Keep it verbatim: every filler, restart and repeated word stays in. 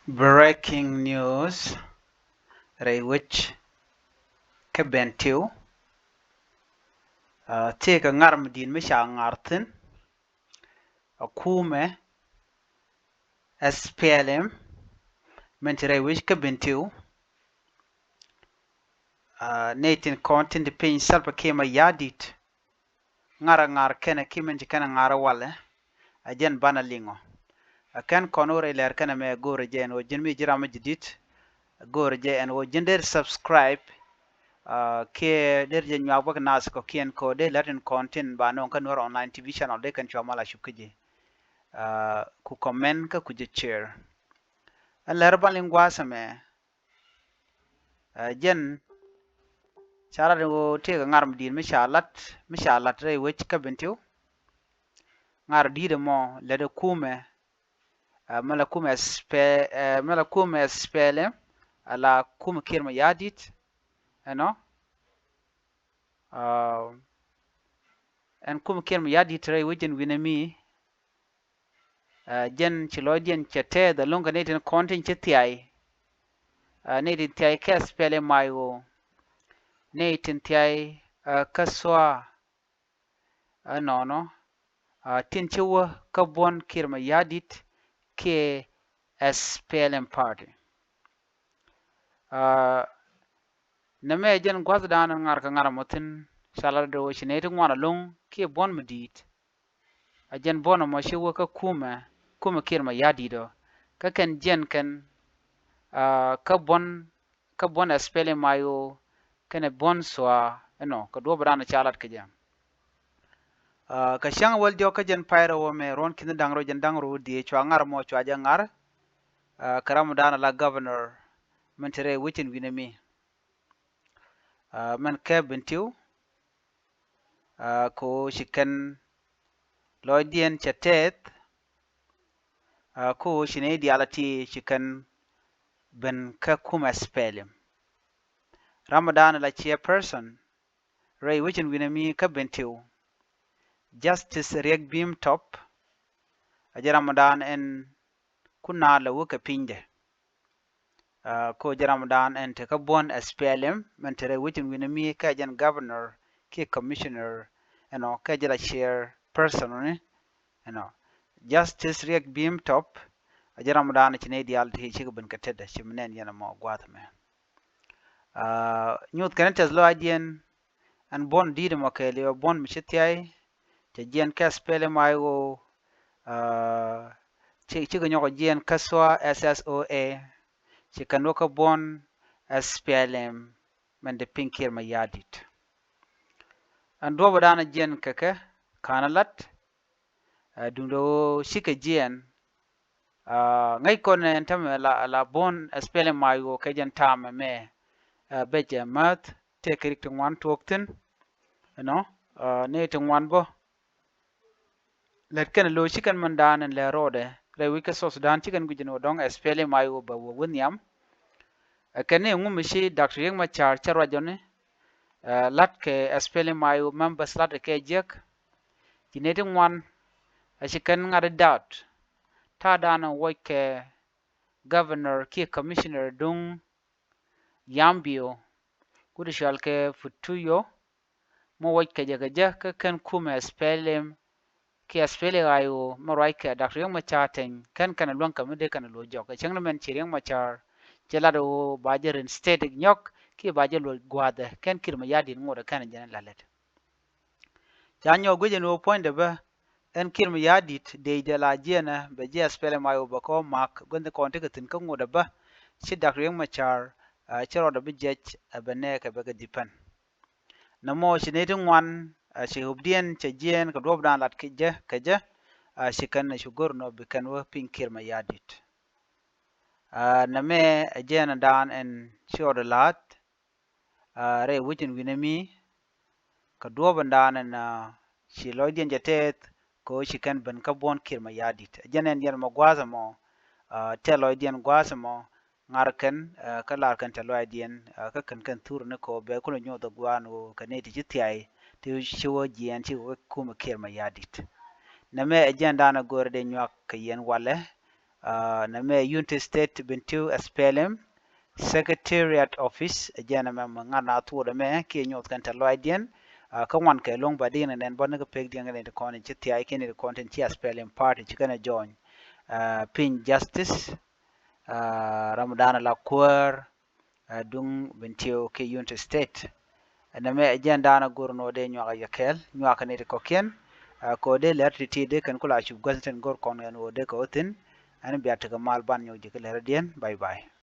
Breaking news, rɛy wec kä Bentiu. Tëëkɛ ŋar mi di̱i̱t mi ca ŋar thi̱n. A kumɛ S P L M min ci rɛy wec kä Bentiu. Nɛy tin kɔn tin ti piny Salva Kiir Mayardit. Ŋar a ŋar kɛnɛ ki min ci kɛnɛ ŋar a walɛ. A jɛn banɛ liŋɔ. A kɛn kɔn wä rɛy lɛr kɛnɛ mɛ go̱o̱rɛ jɛ ɛn wä ji̱n mi ji̱ ram mi ji̱ di̱t. Go̱o̱rɛ jɛ ɛn wä ji̱n der subscribe. Kiɛ der jɛ nyuak bäk nath kɔ kiɛn kɔ der lɛr tin kɔn tin ba nɔŋ kä Nuer Online T V channel der kɛn cua mal a cup kä ji̱. Ku comment kä ku jɛ share. Ɛn lɛr ban liŋ gua̱a̱th ɛmɛ. Ɛ jɛn ca lat ɣöö tëëkɛ ŋar mi di̱i̱t mi ca lat mi ca lat rɛy wec kä Bentiu. Ŋar di̱i̱t ɛmɔ lät ɛ kumɛ. Ɛ mɛ la kumɛ spɛ ɛ mɛ la kumɛ spɛlɛ. Ala kumɛ Kiir Mayardit. Ɛnɔ. Ɛn kumɛ Kiir Mayardit rɛy wec ɛn wi̱nɛ mi. Jɛn ci lɔcdiɛn cɛ tɛth ɛlɔ̱ŋ kɛ nɛy tin kɔn tin ci thiay. Nɛy tin thiay kɛ spɛlɛ may ɣöö nɛy tin thiay kä sua. Ɛnɔnɔ tin ci wä kä buɔ̱n Kiir Mayardit kiɛ S P L M party. Nɛmɛ jɛn gua̱thdan ŋar kɛ ŋar mɔ thi̱n ca lat dee wä ci nɛy ti ŋuan ɛlɔ̱ŋ kiɛ buɔ̱n mi di̱i̱t. A jɛn buɔ̱n ɛmɔ ci wä kä kumɛ kumɛ Kiir Mayardit ɔ kä kɛn jiɛn kɛn kä buɔ̱n kä buɔ̱n S P L M I O kɛnɛ buɔ̱n sua ɛnɔ kɛ duɔ̱ɔ̱p dan ca lat kɛ jɛ. Kä cäŋ wäl diɔ̱k kä jɛn pay rɛw ɛmɛ ruɔ̱n ki̱n da̱ŋ rɛw jɛn da̱ŋ rɛw diee cua ŋar mɔ cua jɛ ŋar. Kä ram dan ala governor min te rɛy wec in wi̱nɛ mi. Mɛn kɛ Bentiu. Ko ci kɛn lɔcdiɛn cɛ tɛth. Ko ci nɛy diaal a ti ci kɛn ben kä kumɛ S P L M. Ram dan la chairperson rɛy wec in wi̱nɛ mi kä Bentiu. Justice Riek Bim Top. A jɛ ram dan ɛn kun na lɛ wä kɛ pinydɛ. Ko jɛ ram dan ɛn te kä buɔ̱n S P L M mɛn te rɛy wec in wi̱nɛ mi kɛ jɛn governor kiɛ commissioner ɛnɔ kɛ jɛ la chair person ni ɛnɔ. Justice Riek Bim Top. A jɛ ram dan ci nɛy diaal ti cikɛ ben kɛ tetdɛ ci mi nɛn yɛn ɛmɔ gua̱a̱th ɛmɛ. Nyuth kɛn tɛth lɔcdiɛn. Ɛn buɔ̱n di̱i̱t ɛmɔ kɛɛliw ɛ buɔ̱n mi ci thiay. Cɛ jiɛn kä S P L M I O. Ci cikɛ nyɔk jiɛn kä sua S S O A. Ci kɛn wä kä buɔ̱n S P L M mɛn di piny Kiir Mayardit. Ɛn duɔ̱pä dan jiɛn kɛ kɛ ka̱n lat. Duundɛ ɣöö cikɛ jiɛn. Ŋäc kɔn ɛn tämɛ la buɔ̱n S P L M I O kɛ jɛn ta̱a̱mɛ mɛ. Bɛ jɛ mäth tëë kɛ rik ti ŋuan tuɔɔk thi̱n. Ɛnɔ ni ti ŋuan bä. Lät kɛn lo̱c ci kɛn mɛn dan ɛn lɛ rɔɔdɛ rɛy wi̱c kä South Sudan ci kɛn gui̱c ɛn ɣöö dɔ̱ŋ S P L M I O bɛ wä wä nhiam. Ɛ kɛn ni ŋu mi ci Doctor Riek Machar cɛ ruacɔni. Lat kɛ S P L M I O members lat kɛ jiäk. Ci nɛy ti ŋuan a ci kɛn ŋa̱t i̱ da̱a̱t. Ta̱a̱ dan ɛ wuɔc kɛ governor kiɛ commissioner duŋ Yambio. Wut cɔal kɛ Futuyo. Mi wuɔc kɛ jɛ kɛ jɛ kä kɛn kumɛ S P L M kiɛ S P L M I O mi ruac kɛ Doctor Riek Machar Teny kɛn kɛn luäŋ kɛ mi dee kɛn lo̱c jɔk. Ɛ cäŋ ni mɛn ci Riek Machar cɛ lat ɣöö ba jɛ reinstate nyɔk kiɛ ba jɛ lo̱c gua̱a̱thɛ kɛn Kiir Mayardit ŋot ɛ kɛn jɛn la lät. Ca nyɔk guic ɛn ɣöö puɔ̱nydɛ bä ɛn Kiir Mayardit dee jɛ la jiɛnɛ bɛ jiɛ S P L M I O bɛ kɔ mak gua̱n kɔn tekɛ thi̱n kä ŋot ɛ bä. Ci Doctor Riek Machar ci rɔɔdɛ bi jiɛc ɛ bɛ nɛɛkɛ bɛ kɛ depend. Nɔmɔ ci nɛy ti ŋuan a ci ɣöpdiɛn cɛ jiɛɛn kɛ duɔ̱ɔ̱pdan lat kɛ jɛ kɛ jɛ. A ci kɛn a ci go̱r nɔ bi kɛn wä piny Kiir Mayardit. A nɛmɛ ɛ jiɛɛn dan ɛn ci ɣɔt ɛ la̱a̱t. A rɛy wec in wi̱nɛ mi kɛ duɔ̱ɔ̱pdan ɛn a ci lɔcdiɛn cɛ tɛth kɛ ɣöö ci kɛn ben kä buɔ̱n Kiir Mayardit. Ɛ jɛn ɛn yɛn mɔ gua̱a̱th ɛmɔ. A tɛth lɔcdiɛn gua̱a̱th ɛmɔ. Ŋa̱r kɛn kä lar kɛn tɛth lɔcdiɛn kä kɛn kɛn thur ni kɛ ɣöö bɛ kulɛ nyoth ɛ gua̱a̱n ɣöö kɛ nɛy ti ci thiay ti ci wä jiɛɛn ci wä kumɛ Kiir Mayardit. Nɛmɛ ɛ jiɛɛn dan ɛ go̱o̱rɛ dee nyuak kɛ yɛn walɛ. Nɛmɛ Unity State Bentiu S P L M Secretariat Office, ɛ jɛn ɛmɛ mɛ ŋa̱t na thuɔt ɛmɛ kiɛ nyuɔth kɛn tɛ lɔaacdiɛn. Kä ŋuan kɛ luɔ̱ŋ ba di̱n ɛnɛn bä ni kɛ pek diɛn kɛn ti kɔn in ci thia̱a̱c kɛn ti kɔn tin ci S P L M party ci kɛn ɛ jɔny. Piny Justice, Ramadan la kuäär, duŋ Bentiu kiɛ Unity State. Ɛn ɛmɛ ɛ jɛn da̱a̱n a go̱r ni wä dee nyuak a yɛ kɛɛl nyuak kɛ ni ti kɔ̱kiɛn. Kɛ wä dee lɛr ti ti dee kɛn kula cup guäth ni tin go̱r kɔn ɛn wä dee kɛ wä thi̱n. Ɛn bia tekɛ mal ban nyɔk ji̱ kɛ lɛr diɛn. Bye bye.